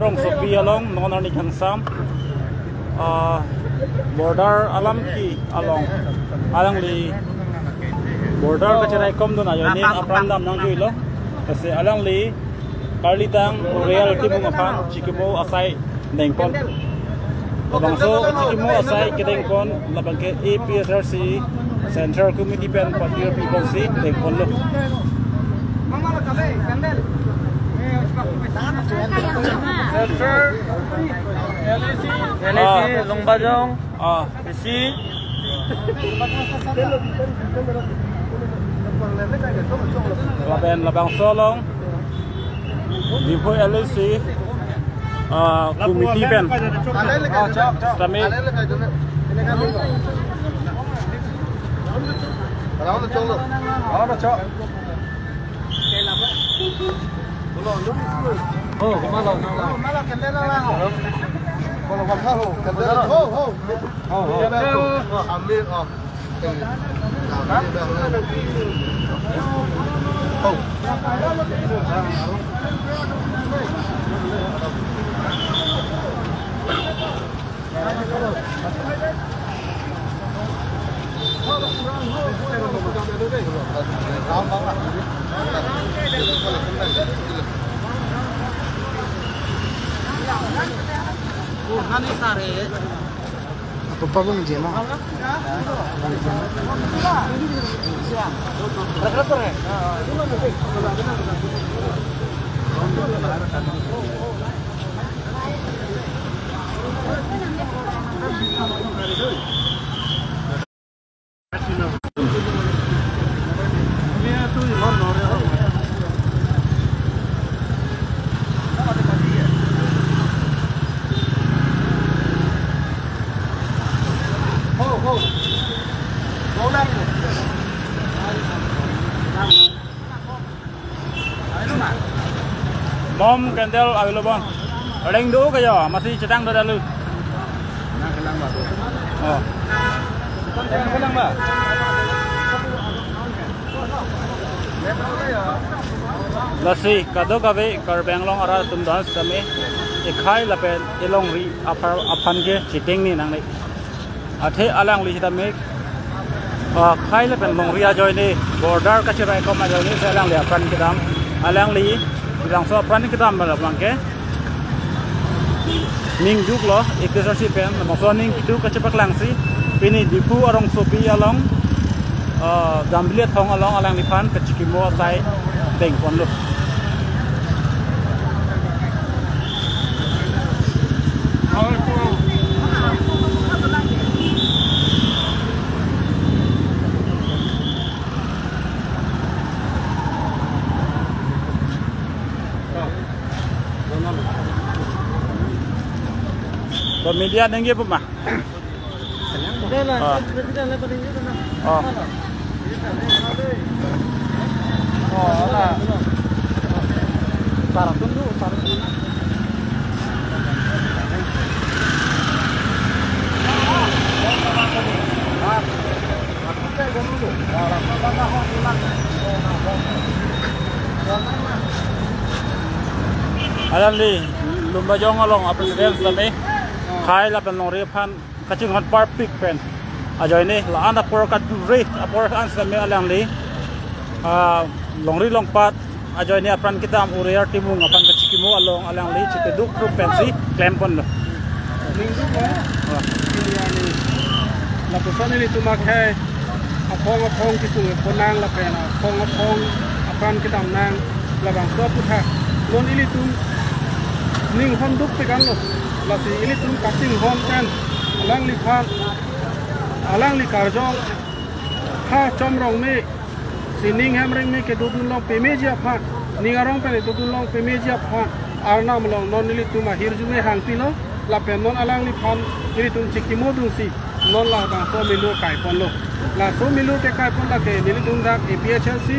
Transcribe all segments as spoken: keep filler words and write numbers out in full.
Rongsopi along non arni kangsam, ah, border alam ke along, alangli border kacheraikom dun ajoine apran dam nangjuilo. Lasi alangli karlitang Real Timung aphan chikimo asai dengpon. Labangso chikimo asai kedengpon labang ke A P H L C Central Committee pen party piponsi dengponlo. Central, L A C, L A C, ah. Lumbajong. Ah. Isi. Lapen labangso along Diphu L A C, ah, committee pen. Tame. Oh, kumalo, kumalo. Ho, ho. Ho, ho. Amir, oh. Apa pabung je ma? Mom candle avelo bon. Reng do kayo, masi chetang do dalu. Oh. Lasi kadokave Karbi Anglong arat atum dance kami ekhai lapen elongri apar aphan ke chiteng ni nangne. Athe alangli sitame, ah, khei lapen longri ajoine, border kacheraikom ajoine si alangli apran kedam, alangli labangso apran kedam abang ke ning duklo, A P H L C pen, labangso ning duk kachepaklangsi, pini Diphu arongsopi along, ah, Jambili Athong along alangliphan kachikimo asai dengponlo. To media nangji pu ma? Ah. Oh. Oh, ala. Para tundu, para tundu. Alangli Lumbajong along a-president sitame khei lapen longri aphan kachinghon parpik pen ajoine la-an apor kadure apor an sitame alangli, ah, longri longpat ajoine apran kedam Real Timung aphan kachikimo along alangli chiteduk rup pensi klemponlo. Ningduk lo. Ah. Lapuson ilitum akhei aphong aphong kesung ponang lapen aphong aphong apran kedam nang labangso aputhak non ilitum ninghon duk pekan lo. Lasi ilitum kachinghon pen alangliphan, alangli karjong ha Chomrong me, sining hem reng me kedodun long pemeji aphan, ning arong pen kedodun long pemeji aphan, Arnam along non nelitum ahirjume hangpilo, lapen non alangliphan nelitum chikimo dunsi non labangso milur kaiponlo. Laso milur kekaipon lake nelitum dak A P H L C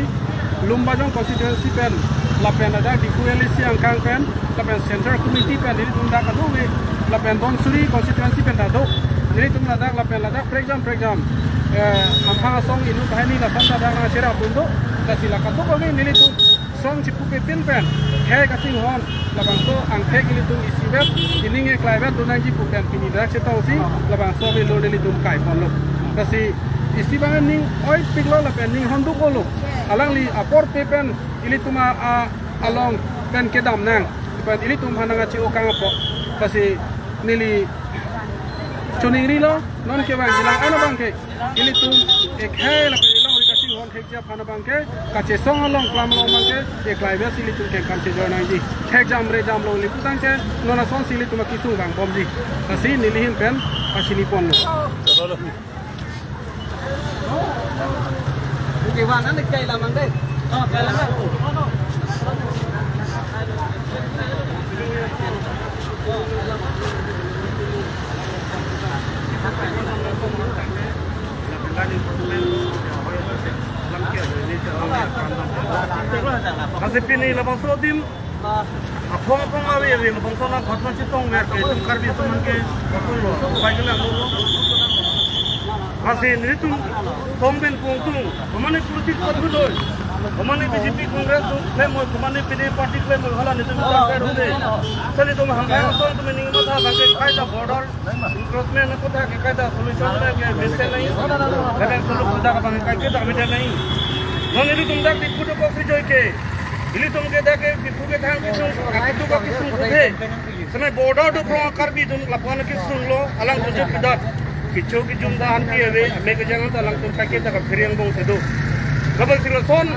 Lumbajong constituency pen, lapen ladak Diphu L A C angkang pen, lapen Central Committee pen nelitum dak ado ve, lapen Dhansiri constituency pen ta do. Nelitum ladak lapen ladak prekjam prekjam, eh, amphang asong inut banghini lason ladak nangcherap dun do. Lasi la kadokave nelitum Song chipupe pin pen khei kachinghon labangso angthek ilitum isivet, ining eklaivet donangji pu pen pini dak chetongsi labangso ave lo nelitum kaiponlo. Lasi isi abang ning oipiklo lapen ning honduk-olo. Alangli aporpe pen ilitum a, a, along pen kedam nang. Pen ilitum aphan nang achi okang apot. Lasi neli choningrilo, non kevangjilang an abangke ilitum ekhei lapen ilongri kachinghon thekji aphan abangke, kachesong along klam along abangke eklaivet si ilitum kengkam chejor nangji. Thekjam rejam longri pu tangte non asonsi ilitum akesung vangbomji. Lasi neli ahin pen pachiniponlo. Lasi pini labangso adim aphong aphong ave ave labangso nang ghotna chetongver ke itum Karbi atum ke kotor lo, pai kelang lo. Lasi nelitum song pen pung tung, komane politik party doi, komane B J P Congress atum klem moi, komane P D A party klem moi, hala nelitum tangkai rode. Sali atum hangkai asong atum ning matha bangke kaita border encroachment aphuthak ke kaita solution le ke mesen nai. Kadang solution dak abang kaike dak mesen nai. Non ilitum dak di pudo kok sejoi ke. Ilitum ke dak ke pipu kethang kesung, akitu ka kesung kuthe. Seme border do pro Karbi atum lapuan kesung lo, alangtum jut kedat. Kecho kejun ta anti ave, ame kejang ta alangtum kaike dak ka phiriang bong sedo. Labangsi lason,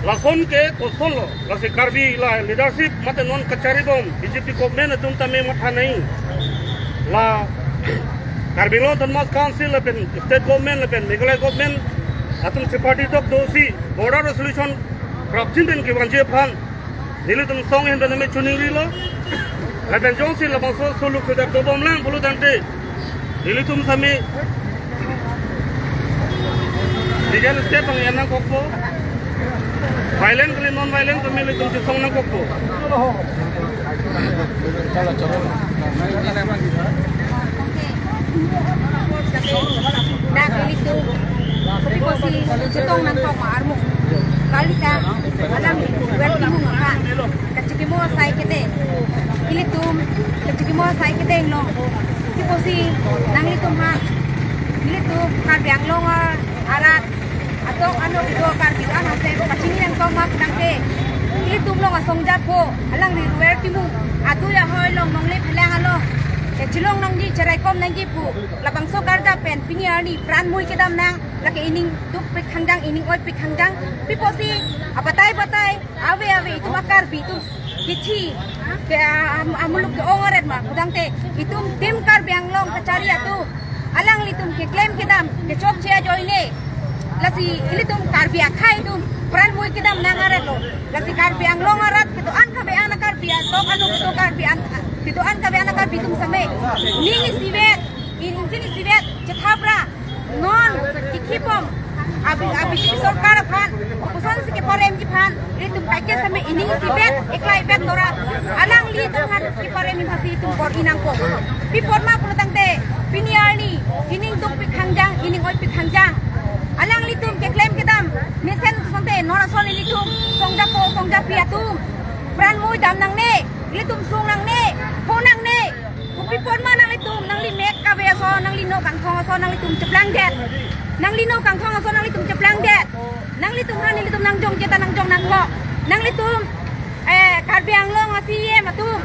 lason ke kosonlo. Lasi Karbi la leadership mate non kacharibom B J P government atum tame matha nai. La Karbi Anglong Autonomous Council lapen state government lapen Meghalaya government atum separate tok dosi border resolution prapjin pen kevanji aphan nelitum song ahin pen tame choningrilo. Lapen jongsi labangso suluk sudak dobom lang pulo tangte nelitum tame legal step abang en nangkokpo. Violent kali non violent tame nelitum chesong nangkokpo. Dak ilitum kopi kosi chetong nangkok ma armu. Kalita alam ilitum wer timung apa. Kachikimo asai kedeng. Ilitum kachikimo asai kedenglo. Kopi kosi nanglitum ha. Ilitum Karbi Anglong arat atok ano kedo Karbi an hase kachini nangkok ma tangte. Ilitum along asong japo, alangli ruer timung, atui ahoi along nongle phelang along kechilong nangji, cheraikom nangji pu labangso karja pen pini arni pran mui kedam nang, lake ining dukpik khangjang, ining oipik khangjang. Kopi kosi abatai batai ave ave itum a-Karbi atum kithi ke, am-, amuluk ke-ong aret ma pu tangte itum Team Karbi Anglong kachari atum alanglitum keklem kedam kechokche ajoine. Lasi ilitum Karbi akhei atum pran mui kedam nang aret lo. Lasi Karbi Anglong arat kedo-an kabe-an a-Karbi atok ano kedo Karbi an, kedo-an kabe-an a-Karbi atum same ning isivet, injin isivet, chethap ra non kikhipom abi, abi sorkar aphan kosonsi keparemji aphan ilitum kaike same ining isivet, eklaivet dora alanglitum aphan keparemji aphansi itum bor-i nangkok. Kopi apot ma pulo tangte pini arni ining dukpik khangjang, ining oipik khangjang. Alanglitum keklem kedam mesen sante non ason ilitum song japo song japi atum pran mui dam nangne, ilitum sung nangne, pho nangne. Kopi apot ma nanglitum, nangli mek kave ason, nangli no kangthong ason nanglitum cheplangdet. Nangli no kangthong ason nanglitum cheplangdet. Nanglitum han ilitum nangjongje ta nangjong nangkok. Nanglitum, eh, Karbi Anglong a-C E M atum,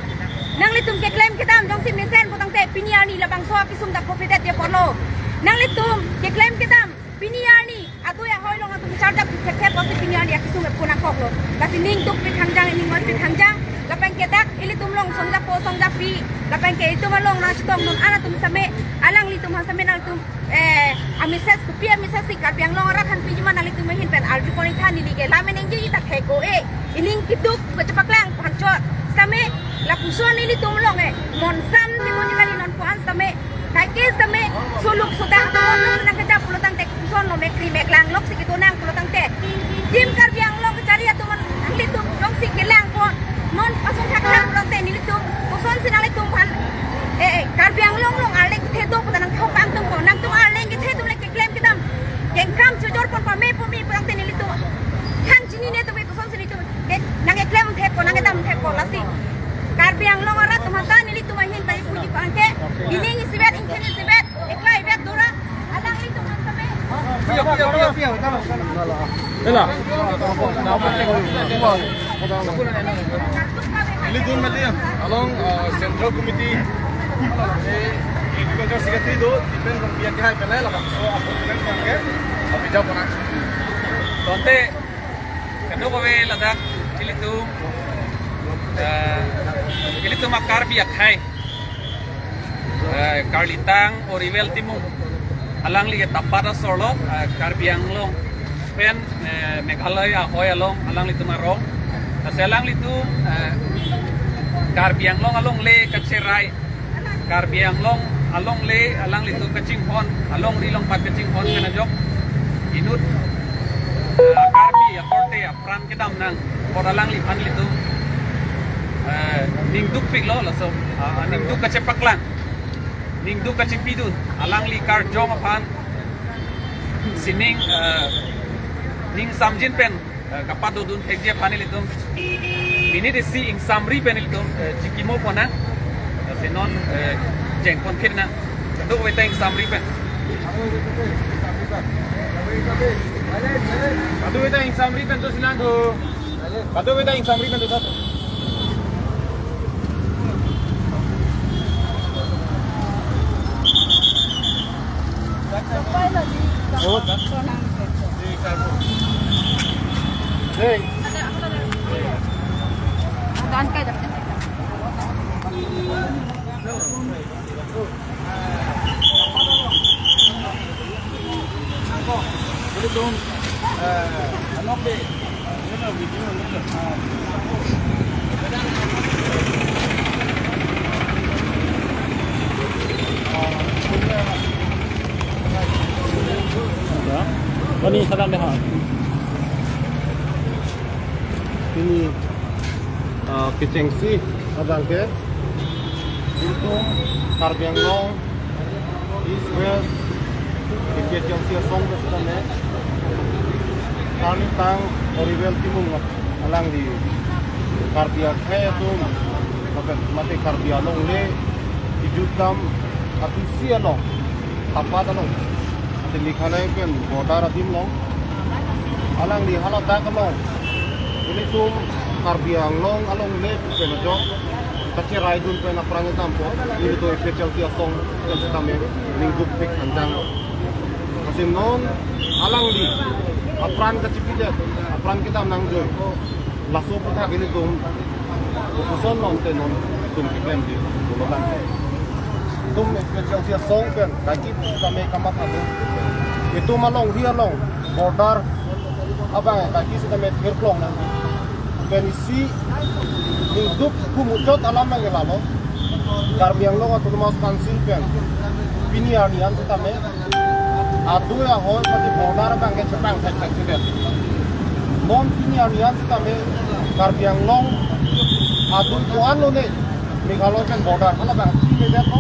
nanglitum keklem kedam jongsi mesen pu tangte pini arni labangso akesung dak kopedetji apotlo. Nanglitum keklem kedam pini arni atui ahoi along atum charjap thekthe pusi pini arni akesung epo nangkoklo. Lasi ining dukpik khangjang, ining oipik khangjang, lapen ke dak ilitum along song japo song japi, lapen ke itum along nangchetong non an atum same, alanglitum aphan same nangtum, eh, a-message, kopi a-message si Karbi Anglong arat aphan piji ma nanglitum ahin pen arjupon itha, neli ke lam enengji ta thek-o-e. Ining keduk kachepaklang aphan chot. Same lapuson ilitum along, eh, monsam ni moni kali non pu-an same kaike same suluk sudak nangkejap pulo tangte kosonlo, mekri meklang loksi kedo nang pulo tangte Team Karbi Anglong kachari atum nanglitum jongsi kelangpon non pasung thakthak pulo tangte nelitum kosonsi nanglitum aphan, eh, eh, Karbi Anglong along arleng kethe do pu ta nangthok pangtungpo. Nangtum arleng kethe atum le keklem kedam, kengkam chojor pon pame pumi pulo tangte nelitum thang chinine atum ke koson Anta nelitum ahin bai puji pangke. Ining isivet, ingkhen isivet, ekla ivet dora. Alanglitum an kami. Pia, pia, pia, pia. Ela. Nelitum mati along, uh, Central Committee, eh, Agriculture Secretary do, depend on pia kehai penai la bangso apa depend on ke, apa jawab na. Tonte, kado kave ladak ilitum, eh, ilitum a Karbi akhei, eh, Karlitang Oriwel Timung, alangli ke Tapat asor lo, eh, Karbi Anglong pen, eh, Meghalaya ahoi along alanglitum arong. Lasi alanglitum, eh, Karbi Anglong alongle kacherai, Karbi Anglong alongle alanglitum kachinghon, alongri alongpat kachinghon pen ajok inut, eh, Karbi akorte apran kedam nang, apot alangliphan ilitum, eh, ning dukpiklo laso, ah, ning duk kachepaklang, ning duk kachepidun, alangli karjong aphan sining, eh, ning samjin pen, eh, kapadodun thekji aphan ilitum minute isi ingsamri pen ilitum, eh, chikimo pon nang, eh, si non, eh, jeng pon khit nang. Kado kave ta ingsamri pen. Kado kave ta ingsamri pen to silang do. Kado kave ta ingsamri pen to sat. Mani salam deh ha. Ini, ah, kechengsi abang ke. Ilitum Karbi Anglong East West APHLC asong ke sitame Karlitang Oriwel Timung alangli Karbi akhei atum, mate, mate Karbi alongle kejut dam atusi along, Tapat along, mate Meghalaya pen border adim along, alangli haladak along ilitum Karbi Anglong alongle pen ajok kacheraidun pen apran kedam apot, ilitum APHLC asong pen sitame ning dukpik hanjang. Lasi non alangli apran kachepidet, apran kedam nangjoi, laso aputhak ilitum koson non te non tum keklemji pulo tangte, itum APHLC asong pen kaikis sitame kamatha do. Itum alongri along border abang kaikis sitame thirklong nang. Pen isi ning duk kumuchot alam abang ke lalo, Karbi Anglong Autonomous Council pen pini arni an sitame adui ahoi mate border abang ke chepangthek thekthedet. Non pini arni an sitame Karbi Anglong adui ko-an lone Meghalaya pen border halabang pini det lo,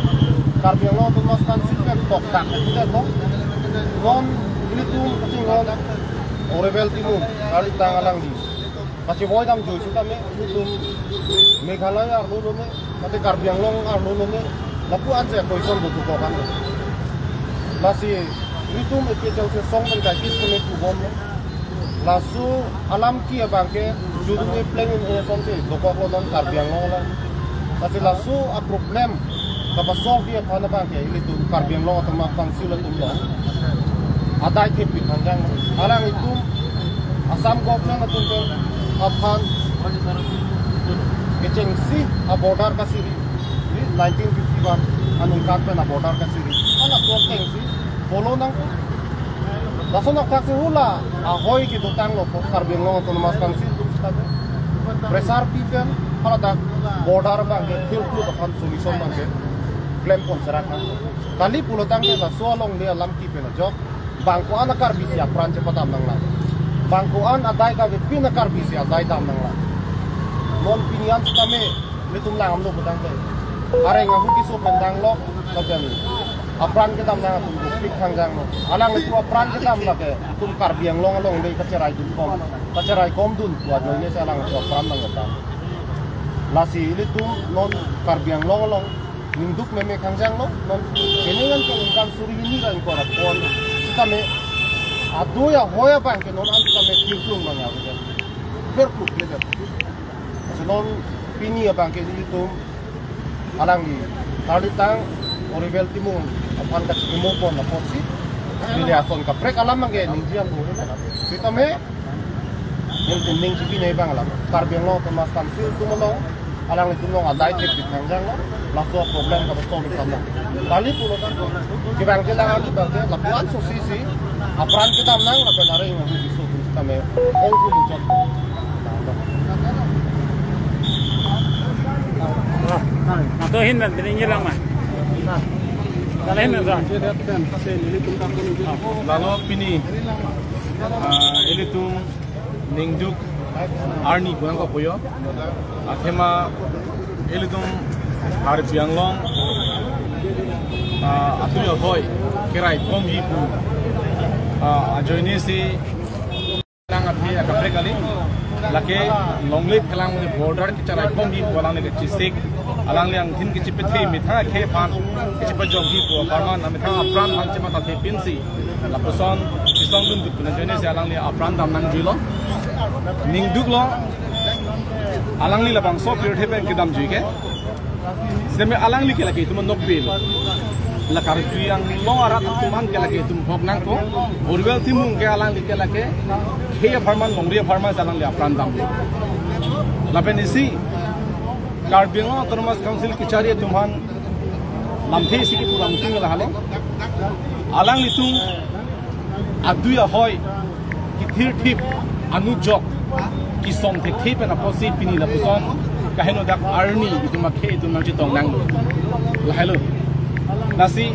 Karbi Anglong Autonomous Council pen tokdak det lo. Non ilitum kachinghon Oriwel Timung, Karlitang alangli kachevoi damjoi sitame ilitum Meghalaya arlo lone, mate Karbi Anglong arlo lone, lapu-an si question do tukok an. Lasi ilitum APHLC asong pen kaikis keme pubom lo. Laso alam ke abang ke judung e pleng in e asonsi dokoklo non Karbi Anglong along. Lasi laso a problem kapasolve aphan abang ke ilitum Karbi Anglong Autonomous Council atum along adai thepik hanjang. Alanglitum Assam government atum pen aphan kechengsi a border kasiri, nineteen fifty-one aningkan pen a border kasiri, halaso kechengsi follow nang. Laso nokthak si hula ahoi kedotanglo Karbi Anglong Autonomous Council atum sitame pressure pi pen haladak border abang ke thirklu aphan solution abang ke klem pon serak nang. Kali pulo tangte laso alongle alam ke pen ajok bang ko-an a Karbi si apran chepadam nanglang, bang ko-an adai kavepin a Karbi si adai dam nanglang. Non pini an sitame ilitum langdamlo pu tangte, areng ahu keso pen danglo, lapen apran kedam nang atum dukpik hangjang lo. Alanglitum apran kedam lake itum Karbi Anglong alongle kacheraidun kom, kacheraikomdun pu ajoine si alanglitum apran nang kedam. Lasi ilitum non Karbi Anglong along ningduk meme khangjang lo, non penang an ke ningkan suri hini ra ingkoi ra pon. Sitame adui ahoi abang ke non an sitame kirklung bang ya, betul. Berkluk le ber. Lasi non pini abang ke ilitum alangli Karli tang Oriwel Timung aphan kachikimo pon apotsi, neli ason kaprek alam abang ke ningjeji ang dulu. Sitame nelitum ning chipi nai bang alam. Karbi Anglong Autonomous Council atum along, alanglitum along adai thekthip khangjang lo. Laso problem ka solve kama. Kali pulo kan. Kevang ke lang adu bang ke lapuan sosi si apran kedam nang lapen areng nang bisu atum sitame ongkul jot. Nah, nah, nah, to hin dan pining lang ma. Tala hin dan sa. Lalo pini, ah, ilitum ningduk arni pu nangkok puyo. Athema ilitum Karbi Anglong, ah, adui ahoi kerai komji pu, ah, ajoine si nang athe akaprek kali. Lake longle phelang mane border kecherai komji pu alangli kachesik, alangli angthin kachepethe methang akhei aphan kachepajokji pu apharman, methang apran aphan chematha thepinsi lapuson kesongdun dut pu ajoine si alangli apran dam nangji lo. Ningduk lo, alangli labangso pirthe pen kedamji ke. Sitame alangli ke lake itum anokbe lo. La Karbi Anglong arat atum an ke lake itum hok nangpo. Oriwel Timung ke alangli ke lake khei apharman, longri apharman si alangli apran dam. Lapen isi Karbi Anglong Autonomous Council kachari atum aphan lamthe isi kipu lamthe lahelo. Alanglitum adui ahoi kethirthip, anujok kesong thekthe pen apotsi pini lapuson kaheno dak arni itum akhei atum nangchetong nanglo. Lahelo. Lasi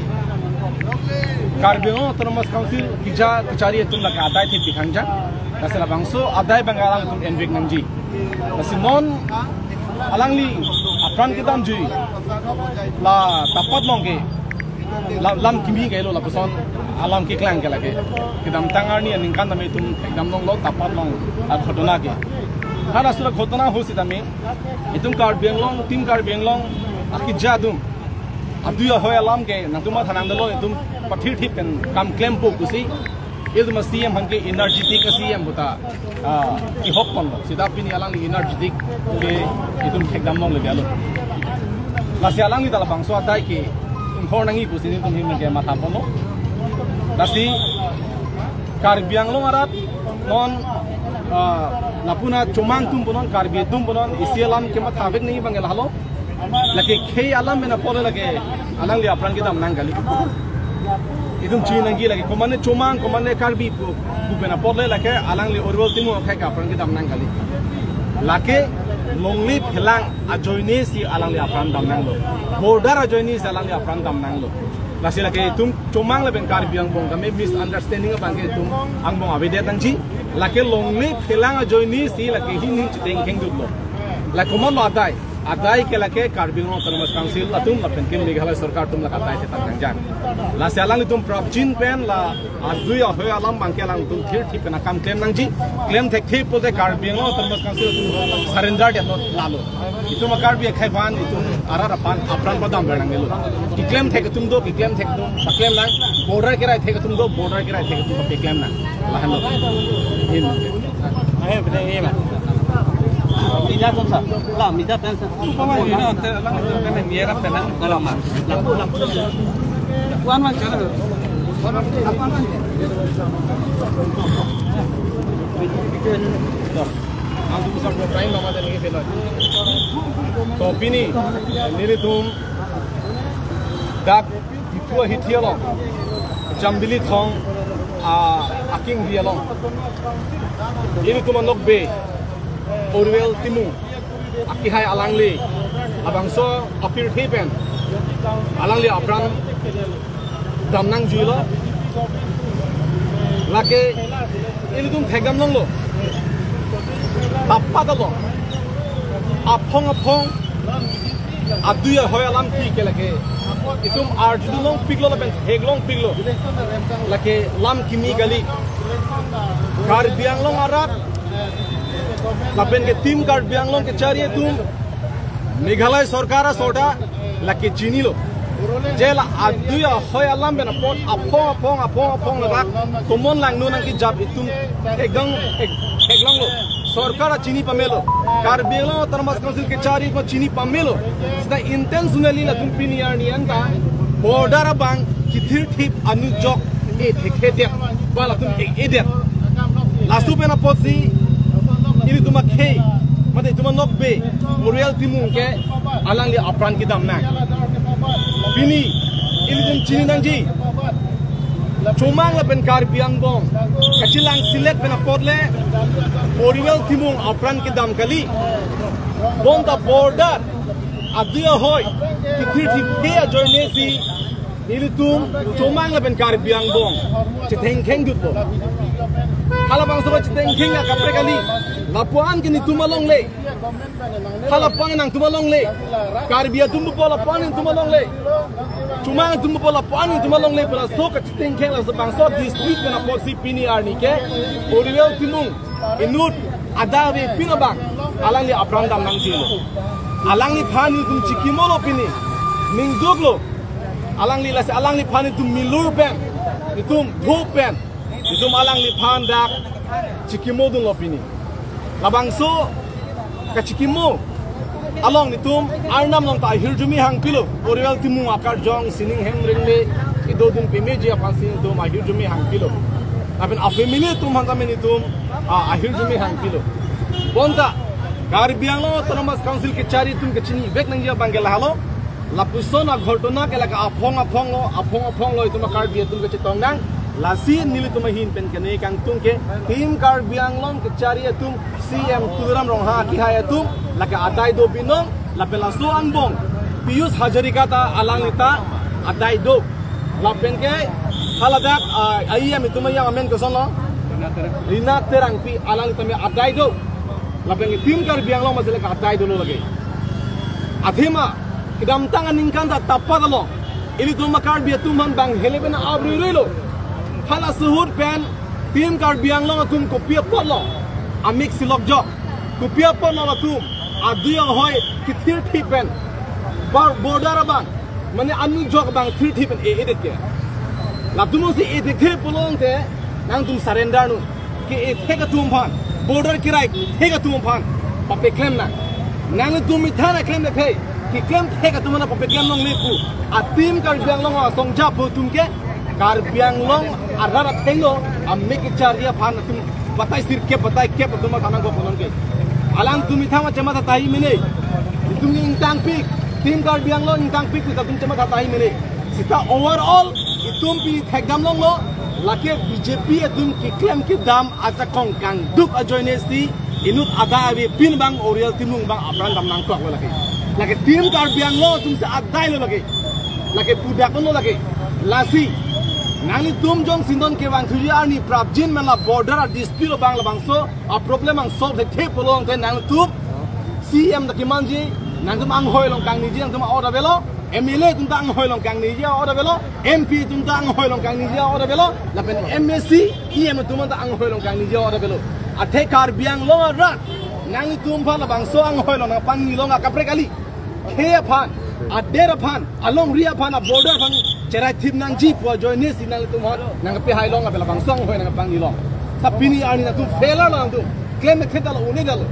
Karbi Anglong Autonomous Council keja kachari atum lake adai thekthip khangjang. Lasi labangso adai abang alangtum envek nangji. Lasi non alangli apran kedamji la Tapat along ke la-, lam kimi kailo lapuson alam keklang ke lake. Kedamtang arni aningkan tame itum thekdam longlo Tapat along aghotona ke. Halaso aghotona ahut sitame itum Karbi Anglong, Team Karbi Anglong akeja atum adui ahoi alam ke nangtum matha nangdolo, itum pathirthip pen kam klempo pusi. Ilitum a-C M aphan ke energetic a-C M puta, ah, kehok ponlo. Sita pini alangli energetic ke itum thekdam longledetlo. Lasi alangli ta labangso adai ke inghor nangji pusi nelitum ahin ke matha ponlo. Lasi Karbi Anglong arat non, ah, lapu-an chomang atum punon, Karbi atum punon, isi alam kematha vek nangji abang ke lahelo. Lake khei alam pen apot le lake alangli apran kedam nang kali. Itum chinine nangji lake komatne chomang, komatne Karbi pu, pu pen apot le lake alangli Oriwel Timung akhei ke apran kedam nang kali. Lake longle phelang ajoine si alangli apran dam nanglo. Border ajoine si alangli apran dam nanglo. Lasi lake itum chomang lapen Karbi angbong keme misunderstanding abang ke itum angbong avedet nangji. Lake longle phelang ajoine si lake hin hin chiteng khengdutlo. Lake komatlo adai. Adai ke lake Karbi Anglong Autonomous Council atum lapen ke Meghalaya Sorkar atum lake adai thetan nangjang. Lasi alanglitum prapjin pen la adui ahoi alam abang ke alangtum thirthip pen akam klem nangji. Klem thekthe pulote Karbi Anglong Autonomous Council atum surrender det lalo. Itum a-Karbi akhei aphan, itum arat aphan apran padam ber nangnelo. Keklem thek atum do, keklem thek atum paklem nang. Border kerai thek atum do, border kerai thek atum paklem nang. Lahenlo. Hin. Ayo, bida ye ma. Mija ton sa. La, mija pen sa. Supama ini hotel lang, hotel ni era pen lang. Kalau ma. Lapu, lapu. Kuan man chalo. Apa man? Ang tu sa ko time mama dan ni pela. To pini, nelitum dak Diphu ahithi along, Jamdili thong, ah, aking ri along, ilitum anokbe, Oriwel Timung akehai alangli labangso apirthe pen alangli apran dam nangjuilo. Lake ilitum thekdam longlo. Tapat along aphong aphong adui ahoi alam ke lake itum arjudun longpiklo lapen theklongpiklo. Lake lam kimi kali. Karbi Anglong arat lapen ke Team Karbi Anglong kachari atum Meghalaya sorkar asor ta lake chinilo. Je la adui ahoi alam pen apot aphong aphong aphong aphong ladak tomon langno nangkejap itum theklong, thek-, theklonglo. Sorkar chini pamelo. Karbi Anglong Autonomous Council kechari ko chini pamelo. Seta intentionally latum pini arni anta border abang kithirthip anujok e thekthedet. Ba latum e-edet. Laso pen apotsi ilitum akhei, mate itum anokbe, Oriwel Timung ke alangli apran kedam nang. Pini ilitum chini nangji. Chomang lapen Karbi angbong kachelang selet pen apot le Oriwel Timung apran kedam kali. Bonta border adui ahoi kithirthip ajoine si ilitum Chomang lapen Karbi angbong chethengkheng jutpo. Halabangso ba chethengkheng akaprek kali. Lapuan ke netum alongle. Halapang nangtum alongle. Karbi atum pupo lapuan nangtum alongle. Chomang atum pupo lapuan nangtum alongle. Pura so kachethengkheng laso bangso dispute pen apotsi pini arni ke Oriwel Timung inut adai avepin abang alangli apran dam nangjilo. Alangliphan itum chikimolo pini. Ningduklo. Alangli lasi alangliphan itum milur pen, itum dho pen, itum alangliphan dak chikimodunlo pini. Labangso kachikimo along netum Arnam along ta ahirjume hangpilo. Oriwel Timung akarjong sining hem ringle kedodun pemeji aphansi netum ahirjume hangpilo. Lapen afamily atum aphan tame netum, ah, ahirjume hangpilo. Bonta Karbi Anglong Autonomous Council kechari atum kachinivek nangji abang ke lahelo. Lapuson aghortona ke lake aphong aphonglo, aphong aphonglo itum Karbi atum kachetong nang. Lasi nelitum ahin pen kene kangtung ke Team Karbi Anglong kechari atum, C M Tuliram Ronghang akehai atum lake adai do binong, lapen laso angbong Piyush Hazarika ta alangli ta adai do. Lapen ke haladak, ah, I M itum ayang amen kosonlo? Rina Terangpi, alangli tame adai do. Lapen ke Team Karbi Anglong masi lake adai dolo lake. Athema kedamtang aningkan ta tapat along ilitum Karbi atum aphan bang hele pen abruiruilo. Hala suhut pen Team Karbi Anglong atum kopi apotlo amik silokjok. Kopi apotlo latum adui ahoi kithirthip pen bar border abang, mane anujok abang thirthip pen e-edet ke. Latum si e-edet pulote nangtum surrender non. Ke-ethek atum aphan, border kerai thek atum aphan papeklem nang. Nangtum methang aklem le thei, keklem thek atum aphan papeklem longle pu a Team Karbi Anglong asong japo atum ke Karbi Anglong arat athengno amik kechari aphan atum batai sirkep batai kep atum aphan nangkok non ke. Alangtum methang chematha tahai mene. Itum ingtangpik, Team Karbi Anglong ingtangpik, itum chematha tahai mene. Seta overall itum pini thekdam longlo, lake B J P atum keklem kedam ajakong kangduk ajoine si inut adai avepin abang Oriwel Timung abang apran dam nangkoklo lake. Lake Team Karbi Anglong atum si adailo lake. Lake pudak lo lake. Lasi nanglitum jongsi non kevangthuji arni prapjin mela border adispute abang labangso aproblem ang solve thekthe pulote nangtum C M ta kemanji, nangtum anghoi along kangniji, nangtum a-ot avelo, M L A atum ta anghoi along kangniji a-ot avelo, M P atum ta anghoi along kangniji a-ot avelo, lapen M A C, E M atum ta anghoi along kangniji a-ot avelo. Athe Karbi Anglong arat, nangtum aphan labangso anghoi along nangpangni long akaprek kali. Khei aphan, adet aphan, alongri aphan, a-border aphan cherai thip nangji pu ajoine si nangtum aphan nangpehai long, lapen labangso anghoi nangpangni long. Seta pini arni nangtum failure lo nangtum. Klem me kheta lo, une dalo.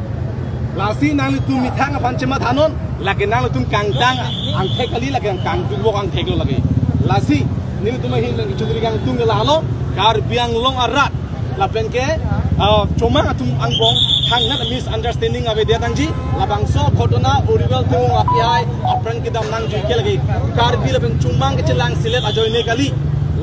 Lasi nanglitum methang aphan chematha non, lake nanglitum kangtang angthek kali, lake kangduk bok angthek lo lake. Lasi nelitum ahin pen kechudri kangtung ke lahelo, Karbi Anglong arat lapen ke, ah, Chomang atum angbong thangnat misunderstanding avedet nangji, labangso ghotona Oriwel Timung akehai apran kedam nangji ke lake Karbi lapen Chomang kechelang selet ajoine kali,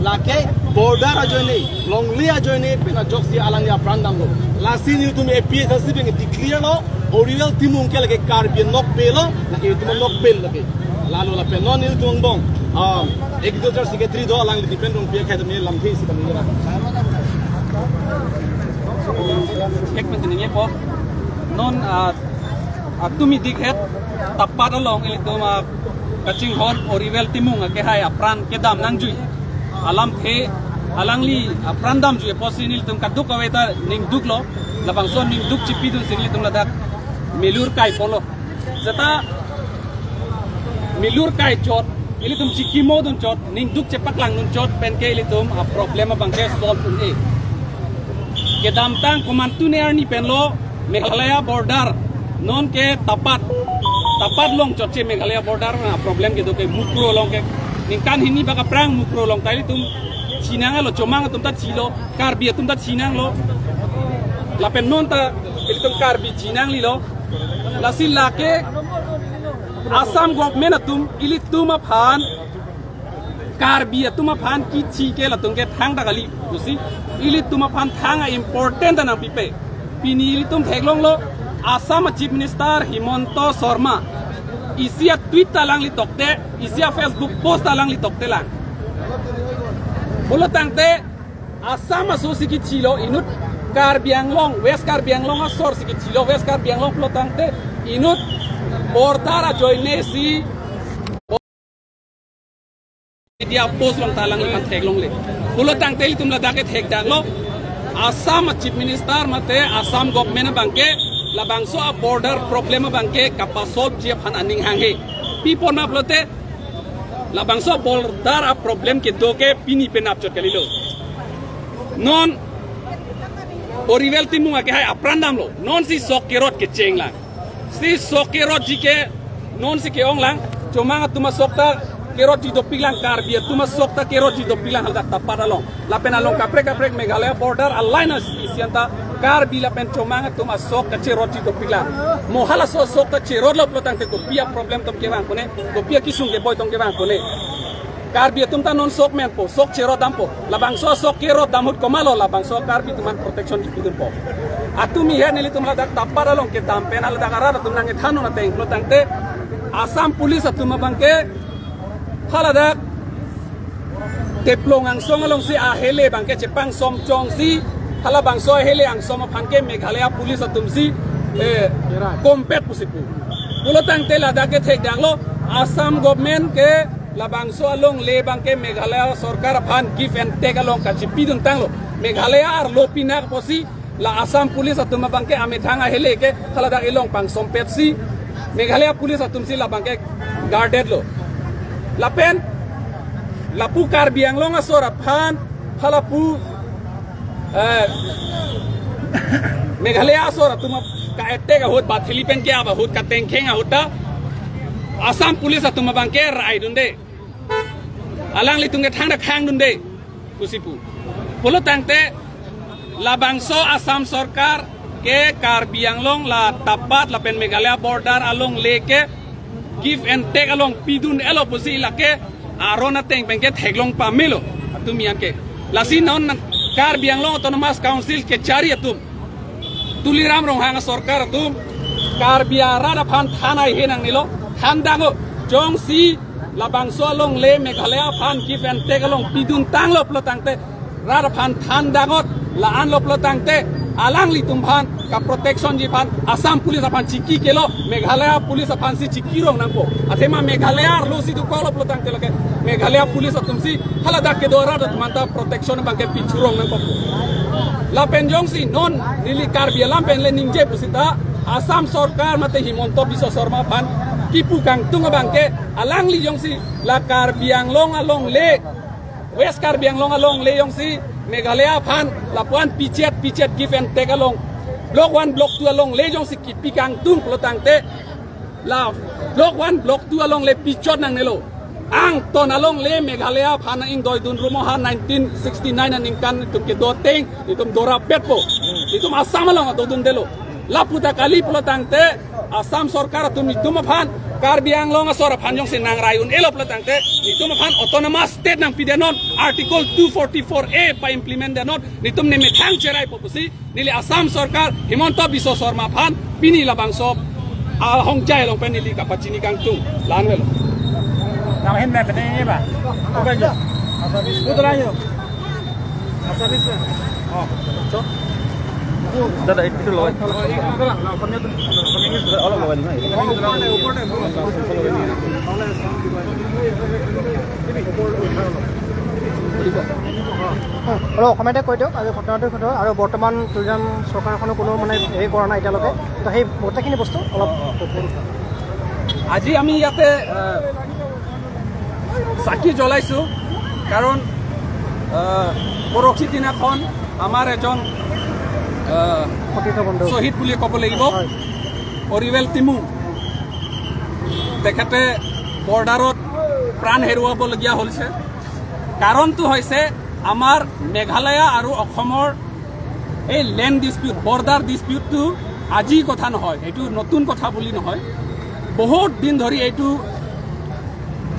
lake border ajoine, longle ajoine pen ajoksi alangli apran damlo. Lasi nelitum A P H L C pen declare lo, Oriwel Timung ke lake Karbi anokbe lo, lake itum anokbe lake. Lalo lapen non nelitum angbong, ah, Executive Secretary do alangli Dipen Rongpi akhai atum ne lamthe isi kami kena. Ek minute ne po. Non, ah, atum idik het tapat along ilitum, ah, kachinghon Oriwel Timung akehai apran kedam nangjui. Alamthe alangli apran damjui apotsi nelitum kaduk kave ta ningduk lo. Labangso ningduk chipidun si nelitum ladak milur kai polo. Seta milur kai chot, ilitum chikimo dun chot, ningduk chepaklangdun chot pen ke ilitum a problem abang ke solve un-e. Kedamtang komantu ne arni penlo Meghalaya border non ke tapat, tapat long chotche Meghalaya border a problem kedo ke Mukroh long ke. Ningkan hini bak aphrang Mukroh long ta ilitum chinanglo, chomang atum ta chilo, Karbi atum ta chinanglo. Lapen non ta ilitum Karbi chinanglelo. Lasi lake Assam government atum ilitum aphan, Karbi atum aphan kichi ke latum ke thangta kali pusi ilitum aphan thang a important ta nangpipe. Pini ilitum theklonglo, Assam a Chief Minister Himanta Sarma isi a tweet ta alangli tokte, isi a Facebook post ta alangli tokte lang. Pulo tangte Assam aso si kichilo, inut Karbi Anglong, West Karbi Anglong asor si kichilo, West Karbi Anglong pulo tangte inut border ajoine si media post long ta alangliphan theklongle. Pulo tangte ilitum ladak ke thekdaklo, Assam a Chief Minister mate Assam government abang ke labangso a border problem abang ke kapasolve ji aphan aning hanghe. Pi apot ma pulote labangso border a problem kedo ke pini penap chot kalilo. Non Oriwel Timung ake hai apran damlo. Non si sok kerot kecheng lang. Si sok kerot ji ke non si ke-ong lang. Chomang atum asok ta kerot ji dopik lang, Karbi atum asok ta kerot ji dopik lang haladak tapat along. Lapen along kaprek kaprek Meghalaya border a line a isi anta Karbi lapen chomang atum asok kacherot ji dopik lang. Mo halaso sok ta cherotlo pulo tangte kopi a problem atum kevang kone, kopi a kisung keboi atum kevang kone. Karbi atum ta non sok menpo, sok cherot dampo. Labangso sok kerot dam ahut komatlo labangso Karbi atum aphan protection kipidunpo. Atumi he nelitum ladak tapat along kedam pen haladak arat atum nangkethan un ateng pulo tangte Assam police atum abang ke haladak Teplong angsong along si ahele abang ke chepangsom chong si, halabangso ahele angsong aphan ke Meghalaya police atum si, eh, kompet pusi pu. Pulo tangte ladak ke thekdaklo, Assam government ke labangso alongle abang ke Meghalaya sorkar aphan give and take along kachipidun tanglo. Meghalaya arlo pinak pusi la Assam police atum abang ke amethang ahele ke haladak elong pangsompet si Meghalaya police atum si labang ke guarded lo. Lapen lapu Karbi Anglong asor aphan, halapu, eh, Meghalaya asor atum ka-attack ahut, bathili pen ke-ap ahut, katengkheng ahut ta Assam police atum abang ke rai dunde. Alanglitum ke thangta khang dunde pusi pu. Pulo tangte labangso Assam sorkar ke Karbi Anglong la tapat lapen Meghalaya border alongle ke give and take along pidun-elo pusi lake aron ateng pen ke theklong pamelo atumi an ke. Lasi non Karbi Anglong Autonomous Council kechari atum Tuliram Ronghang asorkar atum Karbi arat aphan than haihe nangnelo, than dang o. Jongsi labangso alongle Meghalaya aphan give and take along pidun tanglo pulo tangte, rat aphan than dangot, la-an lo pulo tangte alanglitum aphan ka protection ji aphan Assam police aphan chiki kelo, Meghalaya police aphan si chiki rong nangpo. Athema Meghalaya arlo si dukok lo pulo tangte lake Meghalaya police atum si haladak kedo arat atum anta protection abang ke pichurong nangpo. Lapen jongsi non neli Karbi alam pen le ningje pusita Assam sorkar mate Himanta Biswa Sarma aphan kipu kangtung abang ke alangli jongsi la Karbi Anglong alongle, West Karbi Anglong alongle jongsi Meghalaya aphan lapu-an pichet pichet give and take along Block one, Block two alongle jongsi kipi kangtung pulo tangte la Block one, Block two alongle pichot nangnelo. Angton alongle Meghalaya aphan ingdoidun rumo ha nineteen sixty-nine aningkan itum kedo ateng itum dorapetpo. Itum Assam along adodundelo. Lapu ta kali pulo tangte Assam sorkar atum itum aphan, Karbi Anglong asor aphan jongsi nangrai un-elo pulo tangte itum aphan autonomous state nangpidenon, Article two forty-four A pa-implement denon, itum nemethang cheraipo pusi neli Assam sorkar Himanta Biswa Sarma aphan pini labangso ahongjai along pen neli kapachini kangtung. La-an velo. Nang hin me pene ba. Bukan yo. Asabis. Putra yo. Asabis. Oh. Chok. Dada, itu loh. Olah loh ini. অলপ অসমীয়াতে কৈ দিয়ক, আজি ঘটনাটো ঘটনা আৰু বৰ্তমান টুৰিজম চৰকাৰখনে কোনো মানে হেৰি কৰা নাই এতিয়ালৈকে, তো সেই গোটেইখিনি বস্তু অলপ আজি আমি ইয়াতে আহ, চাকি জ্বলাইছো, কাৰণ আহ, পৰহি দিনাখন আমাৰ এজন আহ, শ্বহীদ বুলি ক'ব লাগিব, অৰিৱেল টিমু, তেখেতে বৰ্ডাৰত প্ৰাণ হেৰুৱাবলগীয়া হৈছে। কাৰণটো হৈছে আমাৰ মেঘালয় আৰু অসমৰ এই লেণ্ড ডিছপিউট, বৰ্ডাৰ ডিছপিউটটো আজিৰ কথা নহয়, এইটো নতুন কথা বুলি নহয়। বহুত দিন ধৰি এইটো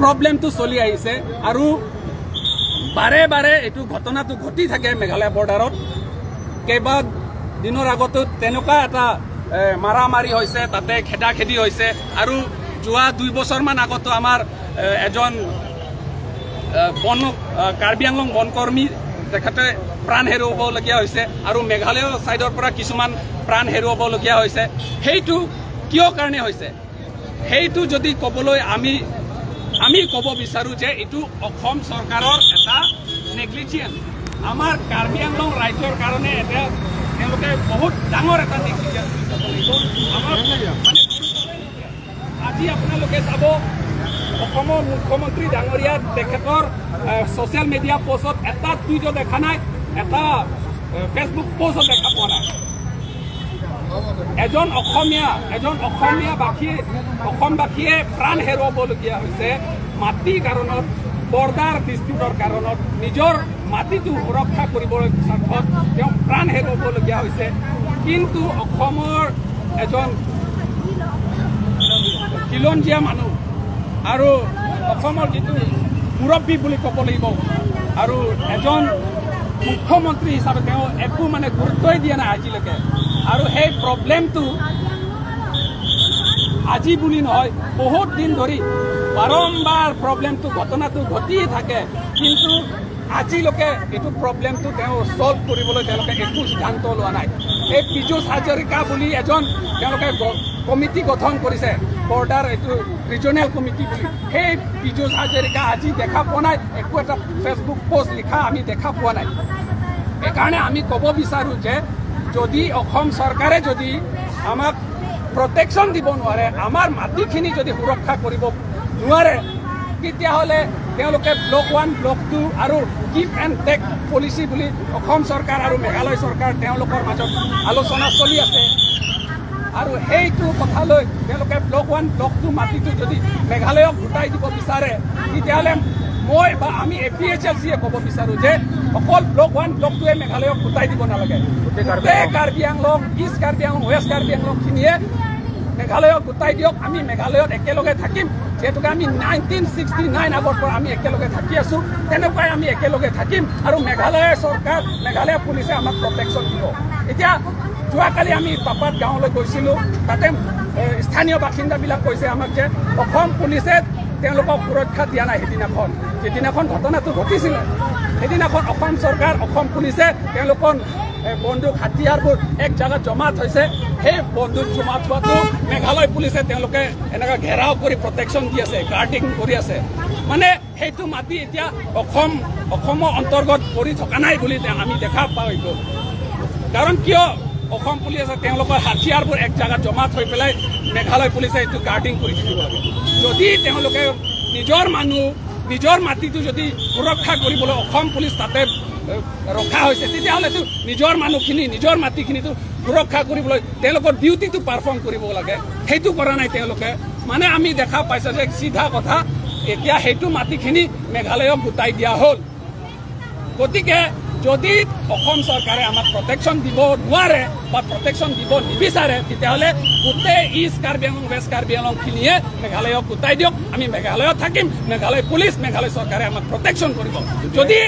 প্ৰব্লেমটো চলি আহিছে আৰু বাৰে বাৰে এইটো ঘটনাটো ঘটি থাকে মেঘালয় বৰ্ডাৰত। কেইবা দিনৰ আগতো তেনেকুৱা এটা এ, মাৰামাৰি হৈছে, তাতে খেদাখেদি হৈছে আৰু যোৱা দুই বছৰমান আগতো আমাৰ এ, এজন এ, বন এ, কাৰ্বি আংলং বনকৰ্মী তেখেতে প্ৰাণ হেৰুৱাবলগীয়া হৈছে আৰু মেঘালয় ছাইডৰ পৰা কিছুমান প্ৰাণ হেৰুৱাবলগীয়া হৈছে। সেইটো কিয় কাৰণে হৈছে, সেইটো যদি ক'বলৈ আমি আমি ক'ব বিচাৰো যে এইটো অসম চৰকাৰৰ এটা নেগলিজেন্স। আমাৰ কাৰ্বি আংলং ৰাইজৰ কাৰণে এটা তেওঁলোকে বহুত ডাঙৰ এটা নেগলিজেন্স বুলি ক'ব লাগিব। আমাৰ মানে আজি আপোনালোকে চাব, অসমৰ মুখ্যমন্ত্ৰী ডাঙৰীয়া তেখেতৰ ছ'চিয়েল মিডিয়া পোষ্টত এটা টুইটো দেখা নাই, এটা ফেচবুক পোষ্টত দেখা পোৱা নাই। এজন অসমীয়া, এজন অসমীয়া বাসী, অসমবাসীয়ে প্ৰাণ হেৰুৱাবলগীয়া হৈছে মাটিৰ কাৰণত, বৰ্ডাৰ ডিছপিউটৰ কাৰণত, নিজৰ মাটিটো সুৰক্ষা কৰিবৰ স্বাৰ্থত তেওঁ প্ৰাণ হেৰুৱাবলগীয়া হৈছে। কিন্তু অসমৰ এজন খিলঞ্জীয়া মানুহ আৰু অসমৰ যিটো মুৰব্বী বুলি ক'ব লাগিব আৰু এজন মুখ্যমন্ত্ৰী হিচাপে তেওঁ একো মানে গুৰুত্বই দিয়া নাই আজিলৈকে। আৰু সেই প্ৰব্লেমটো আজি বুলি নহয়, বহুত দিন ধৰি বাৰম্বাৰ প্ৰব্লেমটো, ঘটনাটো ঘটিয়ে থাকে, কিন্তু আজিলৈকে এইটো প্ৰব্লেমটো তেওঁ ছল্ভ কৰিবলৈ তেওঁলোকে একো সিদ্ধান্ত লোৱা নাই। এই পীযুষ হাজৰিকা বুলি এজন তেওঁলোকে গ- কমিটি গঠন কৰিছে, বৰ্ডাৰ এইটো ৰিজনেল কমিটি বুলি। সেই পীযুষ হাজৰিকা আজি দেখা পোৱা নাই, একো এটা ফেচবুক পোষ্ট লিখা আমি দেখা পোৱা নাই। সেইকাৰণে আমি ক'ব বিচাৰো যে যদি অসম চৰকাৰে যদি আমাক প্ৰটেকশ্যন দিব নোৱাৰে, আমাৰ মাটিখিনি যদি সুৰক্ষা কৰিব নোৱাৰে, তেতিয়াহ'লে তেওঁলোকে ব্লক ওৱান, ব্লক টু আৰু গিভ এণ্ড টেক পলিচি বুলি অসম চৰকাৰ আৰু মেঘালয় চৰকাৰ তেওঁলোকৰ মাজত আলোচনা চলি আছে। আৰু সেইটো কথালৈ তেওঁলোকে ব্লক ওৱান, ব্লক টু মাটিটো যদি মেঘালয়ক গোটাই দিব বিচাৰে, তেতিয়াহ'লে মই বা আমি এ পি এইচ এল চিয়ে ক'ব বিচাৰো যে অকল ব্লক ওৱান, ব্লক টুৱে মেঘালয়ক গোটাই দিব নালাগে। গোটেই কাৰ্বি গোটেই আংলং। কাৰ্বি আংলং, ইষ্ট কাৰ্বি আংলং, ৱেষ্ট কাৰ্বি আংলং খিনিয়ে মেঘালয়ক গোটাই দিয়ক, আমি মেঘালয়ত একেলগে থাকিম। যিহেতুকে আমি নাইনটিন ছিক্সটি নাইন আগৰ পৰা আমি একেলগে থাকি আছো, তেনেকুৱাই আমি একেলগে থাকিম। আৰু মেঘালয় চৰকাৰ, মেঘালয় পুলিচে আমাক প্ৰটেকশ্যন দিব। এতিয়া যোৱাকালি আমি পাপাত গাঁৱলৈ গৈছিলো, তাতে এ, স্থানীয় বাসিন্দাবিলাক কৈছে আমাক যে অসম পুলিচে তেওঁলোকক সুৰক্ষা দিয়া নাই। সেইদিনাখন, যিদিনাখন ঘটনাটো ঘটিছিলে, সেইদিনাখন অসম চৰকাৰ, অসম পুলিচে তেওঁলোকৰ এ, বন্দুক, হাতিয়াৰবোৰ এক জাগাত জমা থৈছে। সেই বন্দুক জমা থোৱাটো মেঘালয় পুলিচে তেওঁলোকে এনেকুৱা ঘেৰাও কৰি প্ৰটেকশ্যন দি আছে, গাৰ্ডিং কৰি আছে। মানে সেইটো মাটি এতিয়া অসম, অসমৰ অন্তৰ্গত পৰি থকা নাই বুলি তে-, আমি দেখা পাই গ'ল। কাৰণ কিয় অসম পুলিচে তেওঁলোকৰ হাতিয়াৰবোৰ এক জাগাত জমা থৈ পেলাই মেঘালয় পুলিচে এইটো গাৰ্ডিং কৰি থাকিব লাগে। যদি তেওঁলোকে নিজৰ মানুহ, নিজৰ মাটিটো যদি সুৰক্ষা কৰিবলৈ অসম পুলিচ তাতে, এ, ৰখা হৈছে, তেতিয়াহ'লেতো নিজৰ মানুহখিনি, নিজৰ মাটিখিনিতো সুৰক্ষা কৰিবলৈ তেওঁলোকৰ ডিউটিটো পাৰফৰ্ম কৰিব লাগে, সেইটো কৰা নাই তেওঁলোকে। মানে আমি দেখা পাইছো যে চিধা কথা, এতিয়া সেইটো মাটিখিনি মেঘালয়ক গোটাই দিয়া হ'ল। গতিকে যদি অসম চৰকাৰে আমাক প্ৰটেকশ্যন দিব নোৱাৰে বা প্ৰটেকশ্যন দিব নিবিচাৰে, তেতিয়াহ'লে গোটেই ইষ্ট কাৰ্বি আংলং, ৱেষ্ট কাৰ্বি আংলংখিনিয়ে মেঘালয়ক গোটাই দিয়ক, আমি মেঘালয়ত থাকিম, মেঘালয় পুলিচ, মেঘালয় চৰকাৰে আমাক প্ৰটেকশ্যন কৰিব। যদি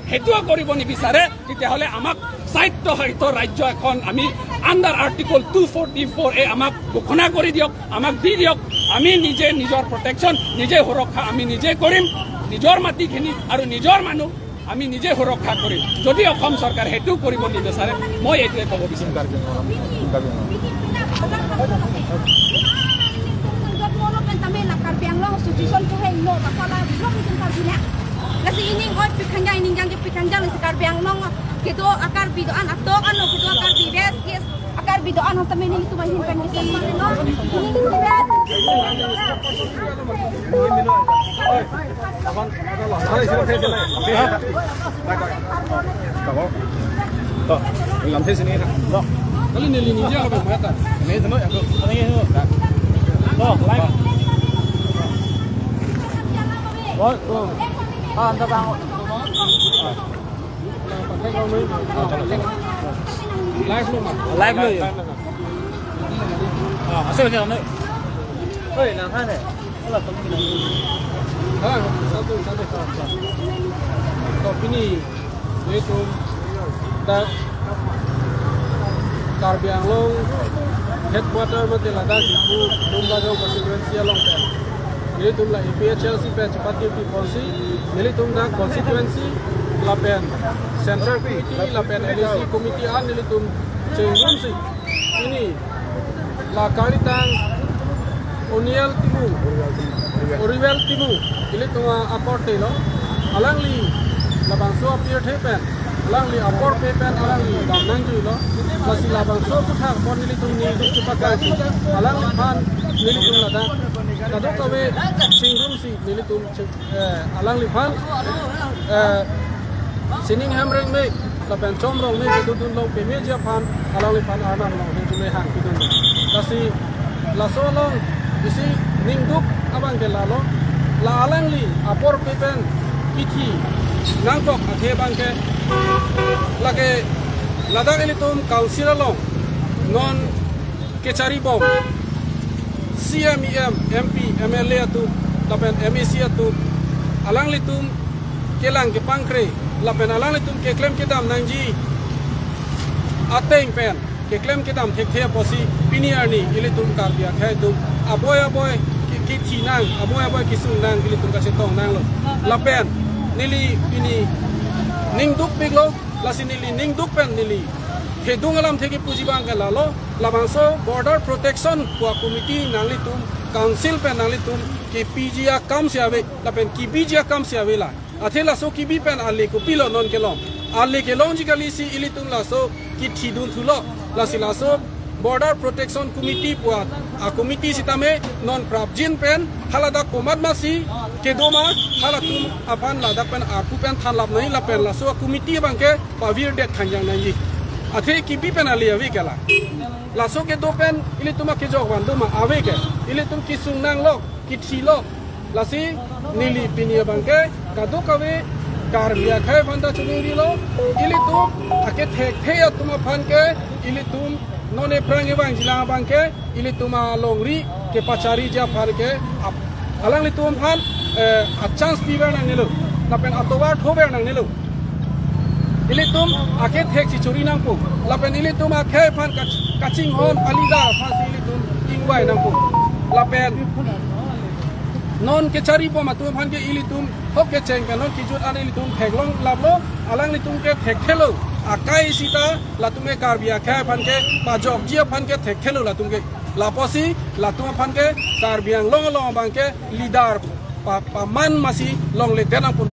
সেইটোও কৰিব নিবিচাৰে, তেতিয়াহ'লে আমাক স্বায়ত্তশাসিত ৰাজ্য এখন আমি under article two forty four A আমাক ঘোষণা কৰি দিয়ক, আমাক দি দিয়ক। আমি নিজে নিজৰ প্ৰটেকশ্যন, নিজে সুৰক্ষা আমি নিজে কৰিম, নিজৰ মাটিখিনি আৰু নিজৰ মানুহ আমি নিজে সুৰক্ষা কৰিম। যদি অসম চৰকাৰে সেইটো কৰিব নিবিচাৰে, মই এইটোৱে ক'ব বিচাৰিম। Karbi Anglong, Karbi Anglong. Lasi ining oi pikhanja, ining jang ke pikhanja, lasi Karbi Anglong kedo a Karbi do-an atok ano kedo a Karbi West, yes. Video ano tame nelitum ahin pen bisa. Kali neli ningje lo bang mata. Ini itu aku. Ini itu. Oh, live. Oh, oh. Ah, anda bang. Live lo, ma? Live lo ya? Ah, asal dia, ne? Oi, nang han, eh? Ala, kamu nang. Ah, satu, satu. To pini, nelitum dak Karbi Anglong headquarter mate ladak Diphu Lumbajong constituency along pen nelitum la A P H L C pen chepatiri ponsi, nelitum dak constituency lapen central committee lapen L A C committee an nelitum chengrumsi, pini la kalitang Oniel Timung, Oriwel Timung, ilitum akorte lo, alangli labangso apirthe pen, alangli aporpe pen alangli dam nangjuilo, lasi labangso aphuthak pon nelitum ningduk chepaklang, alangliphan nelitum ladak kadokave chengrumsi nelitum cheng-, eh, alangliphan, eh, sining hem rengme lapen chom rongme kedodun long pemeji aphan alangliphan arnam along henjume hang pidun. Lasi laso along isi ningduk abang ke lalo, la alangli aporpe pen kithi nangkok athe abang ke lake ladak ilitum council along non kecharibom C M, E M, M P, M L A atum, lapen M A C atum, alanglitum kelang kepangkre, lapen alanglitum keklem kedam nangji ateng pen, keklem kedam thekthe apotsi pini arni ilitum Karbi akhei atum aboi aboi ke-, kithi nang, aboi aboi kesung nang, ilitum kachetong nanglo. Lapen neli pini ningduk piklo, lasi neli ningduk pen neli kedung alamthe kepuji abang ke lalo, labangso border protection pu a-committee nanglitum, council pen nanglitum kepiji akam si ave, lapen kebiji akam si ave la. Athe laso kebi pen ale kopilo non kelong? Ale kelongji kali si ilitum laso kithi dun thulo. Lasi laso border protection committee pu a-committee sitame non prapjin pen haladak komat masi kedo ma, halatum aphan ladak pen arpu pen thanlap nangji lapen laso a-committee abang ke pavirdet thangjang nangji. Athe kebi pen ale ave ke la? Laso kedo pen ilitum akejok van do ma? Ave ke. Ilitum kesung nanglo, kethilo. Lasi neli pini abang ke kadokave Karbi akhei aphan ta choningrilo, ilitum akethekthe atum aphan ke ilitum non ephrang evang jilang abang ke ilitum alongri kepachariji aphan ke ap-, alanglitum aphan, eh, a-chance piver nangnelo, lapen atovar thover nangnelo. Ilitum akethek si chori nangpo, lapen ilitum akhei aphan kach-, kachinghon a-leader aphan si ilitum ingvai nangpo. Lapen non kecharibom atum aphan ke ilitum thok kecheng pen non kejut an ilitum theklong laplo, alanglitum ke thekthelo. Akai sita latum ke Karbi akhei aphan ke pajokji aphan ke thekthelo latum ke. Lapusi latum aphan ke Karbi Anglong along abang ke leader pa-, paman masi longledet nangpo.